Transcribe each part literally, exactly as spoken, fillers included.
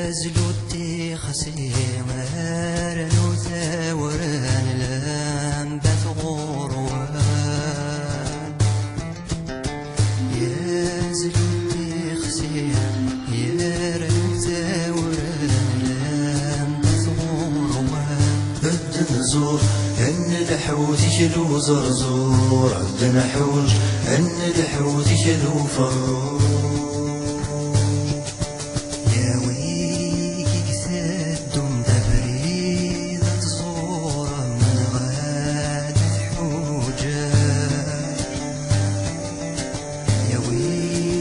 Zlu tixsi, rnu tawren, lembat ɣur-wen. Yazlu tixsi, yernu tawren, lembat ɣur-wen. Bedden ẓur, n leḥut iklu zerẓur, bedden ḥuj, n leḥut iklu ferruj. Yawi i iteddun d abrid ad tẓurem neɣ ad tḥuǧem. Yawi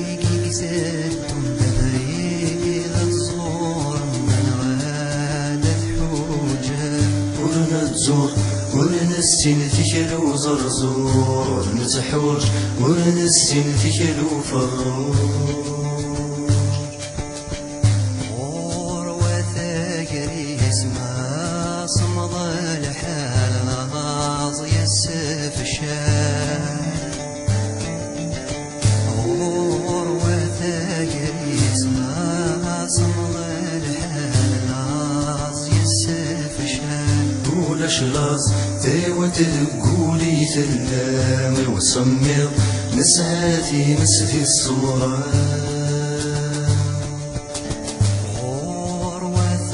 i iteddun d abrid ad tẓurem neɣ ad tḥuǧem. Ur nettẓur, ur nessin tikli uẓerẓur, ur nettḥuǧ, ur nessin tikli uferruj. Ɣur-wat agris ma semmeḍ lḥal, laẓ yessefcal. Ɣur-wat agris ma semmeḍ lḥal, laẓ yessefcal. Ulac laẓ, tawant deg wul i tella, i usemmiḍ nesɛa times di ṣṣura. Ɣur-wat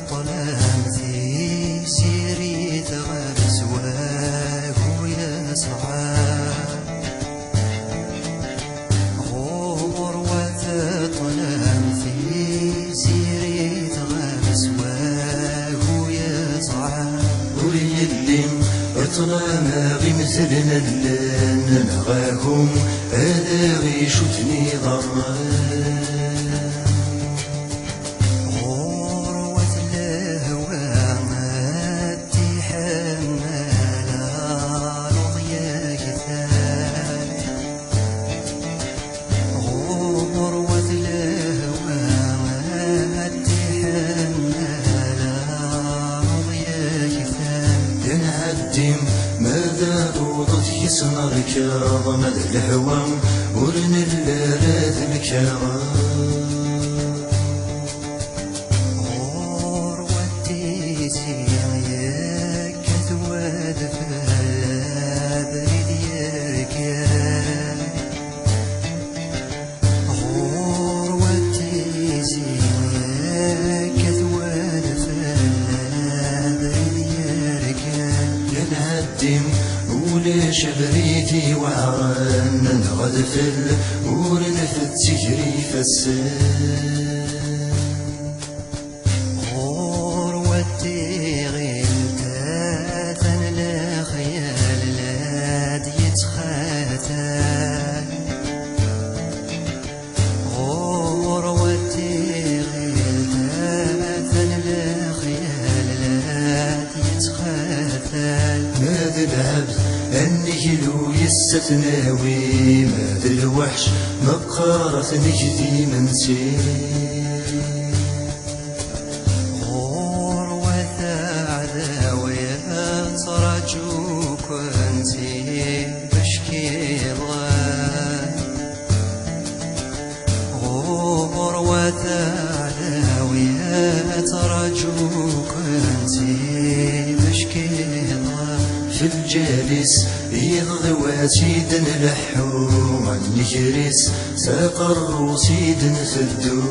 ṭṭlam tisirit ɣef swagu yesɛa. Ɣur-wat ṭṭlam tisirit ɣef swagu yesɛa. Ur yelli ṭṭlam aɣ imedlen allen, neɣ agum ad aɣ icuten iḍarren. Ɣur-wat lehwa ad tiḥemmel aluḍ yaktan. Ɣur-wat lehwa ad tiḥemmel aluḍ yaktan. Yenɛeddim ma d aluḍ ad t-yesnerkeḍ, ma d lehwa ur nelli ara d lkaɣeḍ. Ɣur-wat tizi yekkat wadfel abrid yerkan. Ɣur-wat tizi yekkat wadfel abrid yerkan. Yenɛeddim ulac abrid iweɛren, neɣ adfel ur nfett ger ifassen. Ɣur-wat tiɣilt atan lexyal la d-yettxatal. Ɣur-wat tiɣilt atan lexyal la d-yettxatal. Ma d lɛebd a nnig lu yessat nawi, ma d lweḥc meqqar ad t-neg d imensi. Ɣur-wat aɛdaw yettraǧu-ken s ibeckiḍen. Ɣur-wat aɛdaw yettraǧu-ken s ibeckiḍen. Fi lǧal-is iḍ d wass i d-nleḥḥu, a nnger-is s aqerru-s i d-nteddu.